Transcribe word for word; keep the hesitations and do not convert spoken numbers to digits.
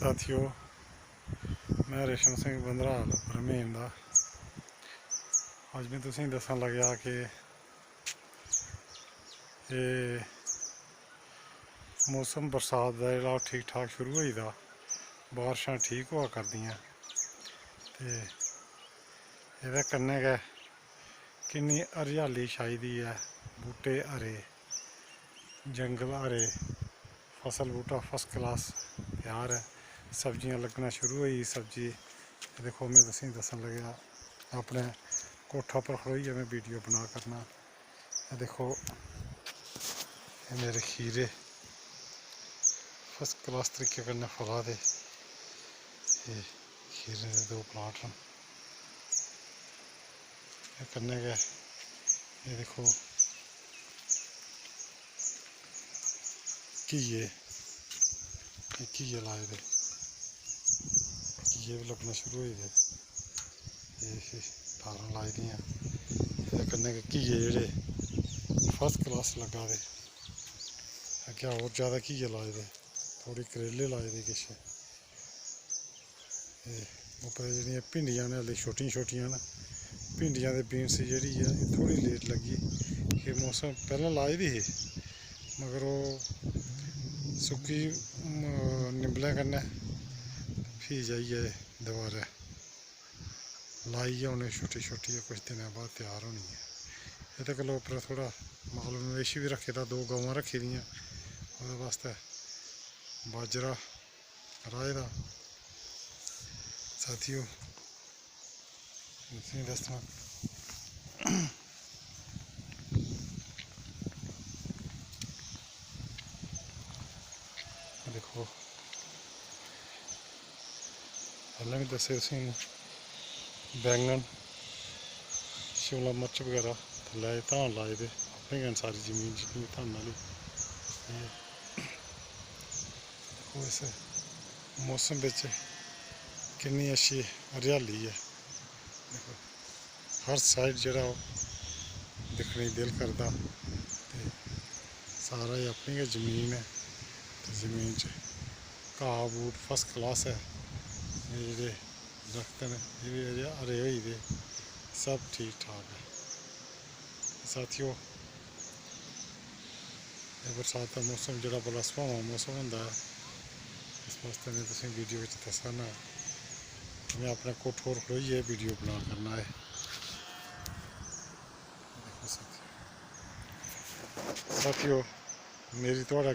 साथियो, में रेशम सिंह बंदराल बरमेन दा। अज्ज में तुसेंगी दस्सन लगेआ कि एह् मौसम बरसात दा जेह्ड़ा ओह् ठीक ठाक शुरू होई दा, बारशां ठीक होआ करदियां ते एह्दे कन्नै गै किन्नी हरियाली छाई दी ऐ, बूह्टे हरे, जंगल हरे, फसल बूह्टा first class त्यार ऐ, सब्जियां लग्गना शुरू होई गेई। सब्जी दिक्खो, में तुसेंगी दस्सन लगेआ, अपने कोठा पर खड़ोइयै में video बना करना। एह् दिक्खो, एह् मेरे खीरे first class तरीके कन्नै फला दे। एह् खीरे दे दो plant न। एह् कन्नै गै एह् दिक्खो, घिये, एह् घिये लाए दे, घिये बी लग्गना शुरू होई गेदे। एह् इसी तारां लाई दियां, एह्दे कन्नै गै घिये जेह्ड़े first class लग्गा दे। अग्गें होर ज़्यादा घिये लाए दे, थोह्ड़े करेले लाए दे किश। ते उप्परै जेह्ड़ियां भिंडियां न, हाल्ली छोटियां छोटियां न, भिंडियां ते beans जेह्ड़ी ऐ, एह् थोह्ड़ी late लग्गी, कि मौसम पैह्लें लाई दी ही, मगर ओह् सुक्की, म-, निंबलें कन्नै फ्ही जाइयै दोबारै लाई ऐ उ'नें छोटी छोटी, कुछ दिनें बाद त्यार होनी ऐ। एह्दे कोला उप्पर थोह्ड़ा माल मवेशी बी रक्खे दा, दो गवां रक्खी दियां, ओह्दे बास्तै बाजरा राहे दा। साथियो, तुसेंगी दस्सना, दिक्खो, पैह्लें बी दस्से तुसेंगी, बैंगन, शिमला मर्च बगैरा थल्लै एह् धान लाए दे, अपने गै न सारी जमीन जितनी धान आह्ली। एह् दिक्खो, इस मौसम बिच किन्नी अच्छी हरियाली ऐ। दिक्खो, हर side जेह्ड़ा ओह् दिक्खने गी दिल करदा। ते सारा एह् अपनी गै जमीन ऐ, ते जमीन च घाऽ बूट first class ऐ। एह् जेह्ड़े दरख्त न, एह् बी अजें हरे होई दे, सब ठीक ठाक ऐ। साथियो, एह् बरसात दा मौसम जेह्ड़ा बड़ा सुहाना मौसम होंदा ऐ, इस बास्तै में तुसेंगी video बिच दस्सा ना। में अपने कोठे पर खड़ोइयै video बना करना ऐ। दिक्खो साथियो, साथियो, मेरी थुआढ़े